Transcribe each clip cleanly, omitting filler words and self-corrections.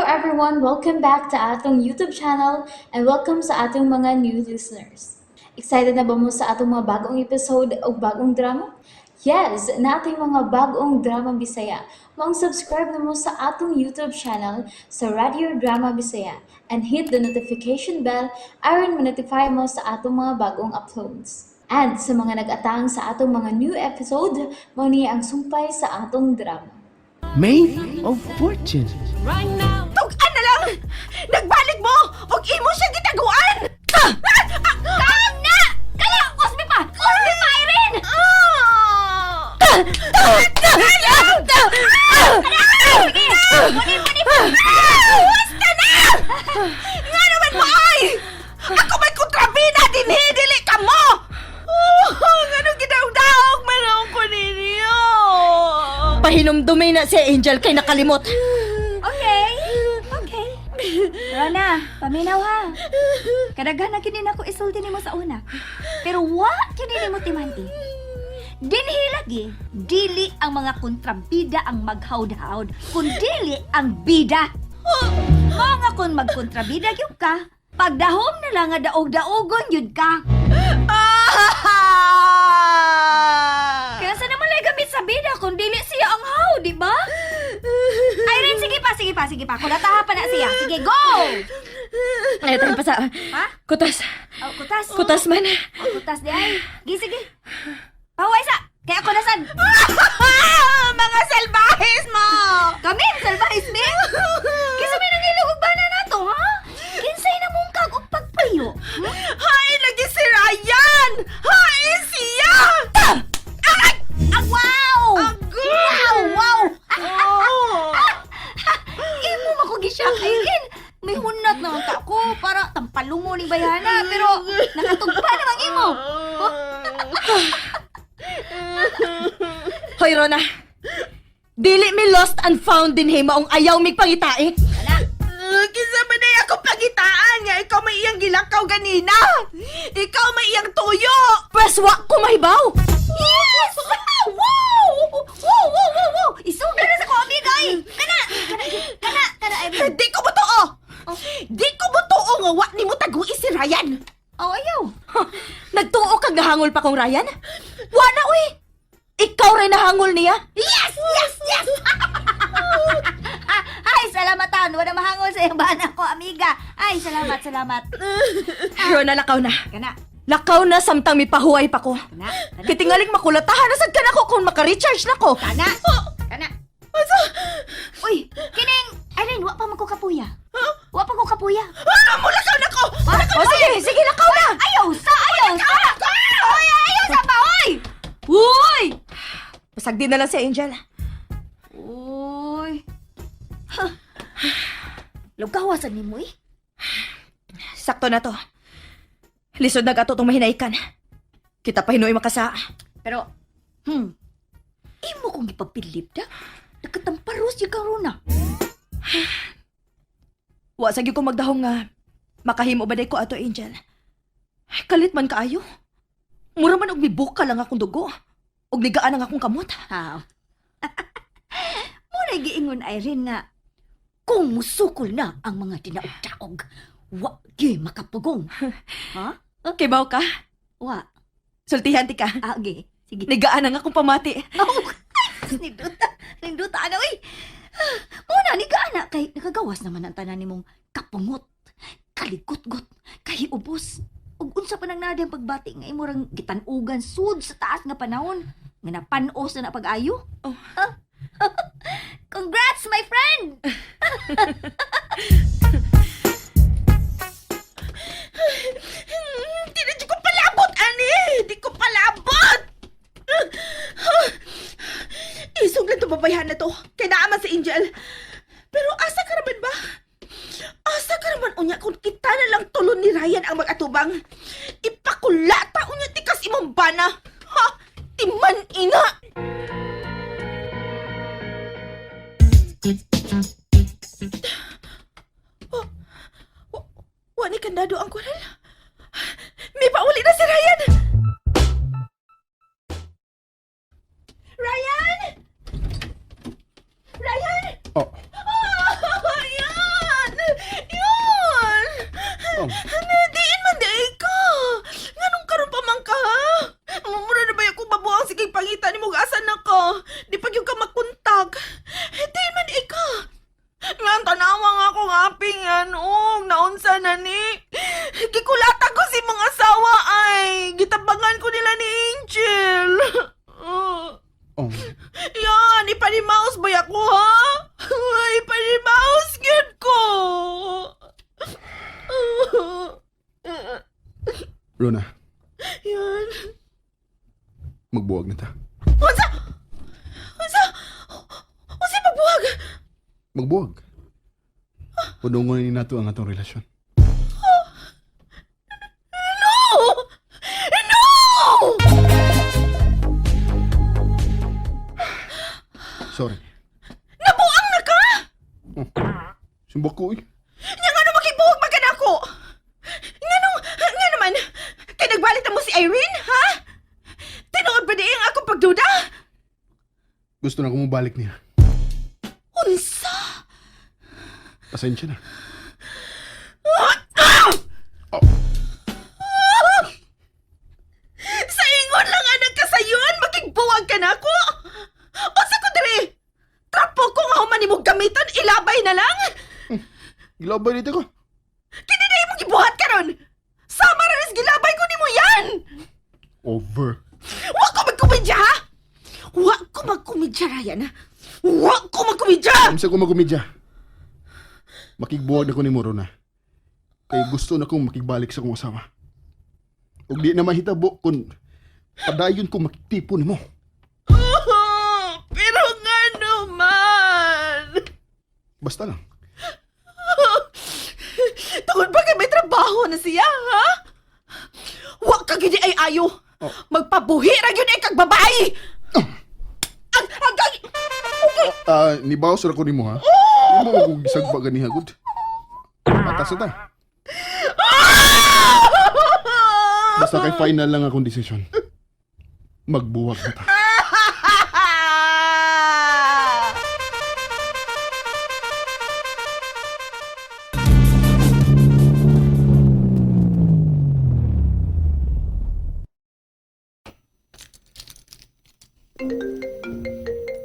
Everyone! Welcome back to atong YouTube channel and welcome sa atong mga new listeners. Excited na ba mo sa atong mga bagong episode o bagong drama? Yes, naa tay mga bagong drama Bisaya. Maong subscribe na mo sa atong YouTube channel sa Radio Drama Bisaya and hit the notification bell aron ma-notify mo sa atong mga bagong uploads. And sa mga nag-atang sa atong mga new episode, mao ni ang sumpay sa atong drama. Maid of Fortune. Tug-an na lang! Nagbalik mo! Ug imo siya gitaguan! Kaon na! Kaya, kusbi pa! Kusbi pa, Irene! Basta na! Nga naman mo ay! Ako may kontrabida dinhi, dili ka mo! Oh, nganong gidaog-daog man ang ko ninyo? Pahinumdumay na si Angel kay nakalimot. Okay, okay. Rona, paminaw ha. Kadaghan na kini nako isulti nimo sa una. Pero wa kini nimo timan-i. Dinhi lagi, dili ang mga kontrabida ang maghawd-hawd, kun dili ang bida. Mao nga kun magkontrabida gyud ka, pagdahom na lang nga daog-daogon gyud ka. Kaya sa naman lay gamit sa bida kung dili siya ang haw, di ba? Irene, sige pa, sige pa, sige pa. Kulataha pa na siya. Sige, go! Ay, tayo pa sa... Ha? Kutas. Oh, kutas. Kutas man. Oh, kutas di ay. Sige, sige. Pahuway sa. Kaya ako nasan. Mga salbahes mo! Kami, salbahis mi. Kinsa may nangilog og bana nato, ha? Kinsay na mong kag og pagpayo? Hay, lagi si Ryan! Hay, siya! Ah, wow! Agoy! Wow, wow! Oh. Imo man ko gisyak, Irene. May hunat naman ka ako para tampalungo ning bayhana, pero nakatugpa namang imo. Hoy, Rona. Dili mi lost and found dinhi maong ayaw mig pangitai. Kinsa man ay ako pangitaan nga ikaw may iyang gilakaw ganina. Ikaw may iyang tuyo. Pwes wa ko mahibaw. Yes! Wow! Wow, wow, wow, wow! Isuga na sa ko, amiga, ay! Kana! Kana, kana, kana, Irene. Di ko motuo. Di ko motuo nga wa nimo tagui si Ryan. Oh, ayaw. Huh, nagtuo kag nahangol pa kong Ryan? Wa na uy. Ikaw rin nahangol niya. Yes! Yes! Yes! Ay, salamat, tan. Wala mahangol sa iyang bana ko, amiga. Ay, salamat, salamat. Rona, lakaw na. Kana, Lakaw na samtang mipahuway pa ko. kana, kana, Kitingaling makulatahan na sad ka nako kung maka-recharge na ko. kana, kana. Uy, kining, Irene, wa pa man ko kapuya. Wa pa ko kapuya. Ah, mulakaw na ko. O sige, sige, lakaw na. Ayaw sa, ayaw sa! Uy, ayaw sa pa, uy! Uy! Pasagdi na lang si Angel. Uy. Huh. Lugawasan ni mo eh. Sakto na to. Lisod na gato tong mahinaikan. Kita pa hinuoy makasa. Pero, imo kong ipapilip da. Nakatamparos yung karuna. Wa sa gyud ko magdahong nga makahimo ba day ko ato, Angel. Ay, kalit man kaayo. Mura man og mibuka lang akong dugo. Og ligaan ang akong kamot. Ha. Muna giingon Irene nga, kung musukol na ang mga dinaog-daog, wa gyud makapugong. Ha? Kibaw ka? Wa. Sultihan ti ka. Ah, okay. Sige. Nigaan ang akong pamati. Oh, ninduta. Ninduta na, uy. Muna, ni kaana, kay nakagawas naman ang tanan nimong kapungot, kaligutgot, kahiubos. Ug unsa pa nang nadi ang pagbati nga imo rang gitan-ugan sud sa taas nga panahon nga napanos na na pag-ayo. Oh. Congrats, my friend! Di na ko palabot, ani. Di ko palabot. Isog lang to babayhan na to. Kay naaman si Angel. Pero asa ka naman ba? Asa ka naman unya kung kita na lang tulon ni Ryan ang mag-atubang? Ipakulata unya tikas imong bana. Ha? Timan ina! Oh, wa ni kandado ang kural. May pauli na si Ryan! Ryan! Ryan! Oh, Oh, Ryan! Ryan, oh, naunsa na ni. Gikulata ko si mga asawa ay. Gitabangan ko nila ni Angel. Oh. Yan, ipanimaos ba ako, ha? Ipanimaos gyud ko. Rona, Yan. magbuwag na ta. Unsa? Unsa? Unsa pagbuwag? Magbuwag. Punungon ni nato ang atong relasyon. No! No! Sorry. Nabuang na ka? Sumbak ko eh. Nya nga makibuhog man ka na ako? Nga nga naman, kay nagbalik na mo si Irene, ha? Tinuod ba di ang akong pagduda? Gusto na akong mabalik niya. Unsa? Pasensya na. Sa ingon lang ang nagkasayon, makigbuwag ka na ako? Unsa ko diri? Trapo ko nga human nimo gamiton, ilabay na lang? Gilabay dito ko. Kini na imong gibuhat karon. Sama ra nis gilabay ko nimo yan. Over. Wa ko magkomedya ha? Wa ko magkomedya, Ryan. ha? Wa ko magkomedya! Unsa ko magkomedya. Makigbuwag na ko ni mo, Rona. Kay gusto na kong makigbalik sa kong asawa. Ug di na mahitabo kung padayon ko makigtipo nimo. Oh, pero nga naman. Basta lang. Tungod ba kay may trabaho na siya, ha? Wa ka gid ay ayo. Oh. Magpabuhi ra gyud ay kag babae. Ang okay. Ah, nibaw sa ko nimo ha. Imo mo kong gisagba ganiha gud. Atas na ta. Basta kay final lang akong desisyon. Magbuwag na ta.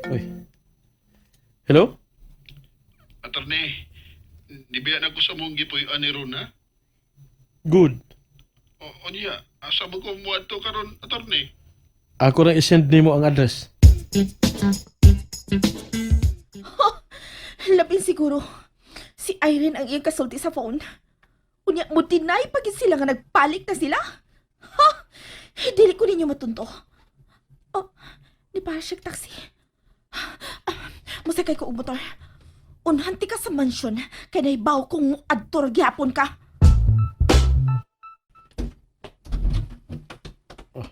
Uy. Hello? Attorney, nibiya na ko sa mong gipuy-an ni Rona. Good. O, unya, asa mo ko muadto karon, attorney? Ako na isend nimo ang address. Labin siguro. Si Irene ang iyang kasulti sa phone. Unya mo deny pag sila nga nagpalik na sila? Ha? Dili ko ninyo matunto. Oh, di para siya taxi. Ah, musakay ko og motor. Unhanti ka sa mansyon kay nahibaw kong adtor gyapon ka.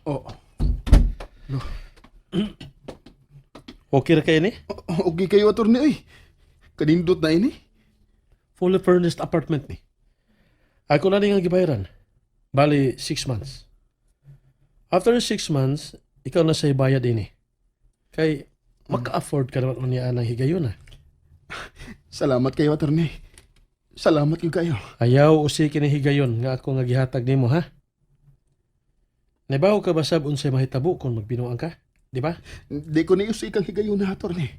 Oh, Okay ra kay ni? okay kayo, attorney, oy. Kanindot na ini. Fully furnished apartment ni. Ako na ning ang gibayaran. Bali, 6 months. After 6 months, ikaw na sa bayad ini. Kay, maka-afford ka naman unya ng higayon ah. Salamat kayo, attorney. Salamat gyud kayo. Ayaw usi kini higayon nga ako nga gihatag nimo ha. Nabaw ka ba sab unsay mahitabo kung magbinuang ka? Di ba? Di ko nius ikang higayon na, attorney.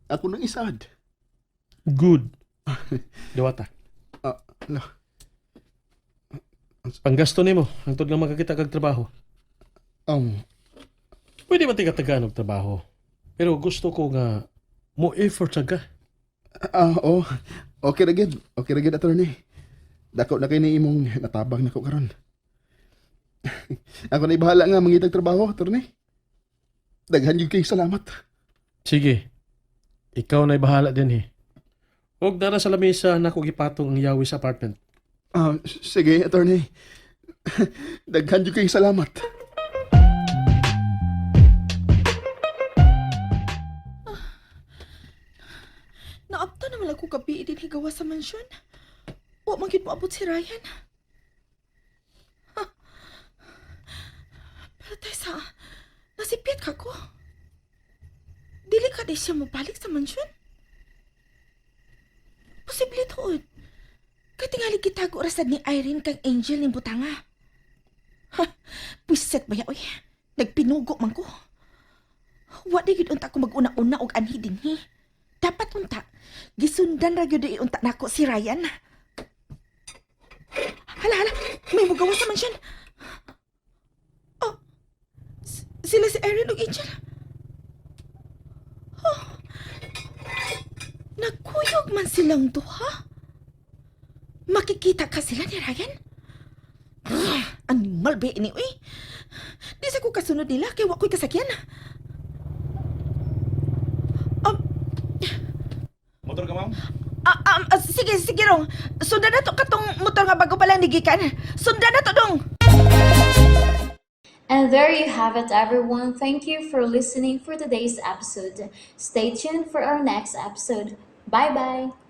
Ako nang isad. Good. Diwata. Ah, la. Panggasto nimo hangtod nga makakita kag trabaho. Pwede man tika tagaan og trabaho. Pero gusto ko nga mo effort sa ka. Ah, oh. Okay ra gyud. Okay ra gyud, attorney. Dako na kay ni imong natabang nako karon. Ako na ibahala nga mangitag trabaho, attorney. Daghan gyud kay salamat. Sige. Ikaw na bahala din eh. Huwag dara sa lamesa na ko gipatong ang yawi sa apartment. Ah, sige, attorney. Daghan gyud kay salamat. Naapto naman ako gabi din higawa sa mansyon. Wa man gyud moabot si Ryan. Ha. Pero Tessa, nasipit ka ko. Dili ka di siya mabalik sa mansyon. Posible tuod. Kay tingali gitago rasad ni Irene kang Angel ning butanga. Ha, puset ba ya oy? Nagpinugo man ko. Wa di gyud unta ko mag-una-una og anhi dinhi. Dapat unta. Gisundan ra gyud unta nako si Ryan. Hala, hala. May mugawas naman siya. Oh, sila si Erin ug Angel. Oh, nagkuyog man silang duha. Makikita ka sila ni Ryan? Brr, animal ba ini, uy? Di sa ko kasunod nila kay wa ko'y kasakyan. Motor ka, ma'am? Sige, sige rong. Sundan na to katong motor nga bago pa lang nigikan. Sundan na to dong. And there you have it, everyone. Thank you for listening for today's episode. Stay tuned for our next episode. Bye bye.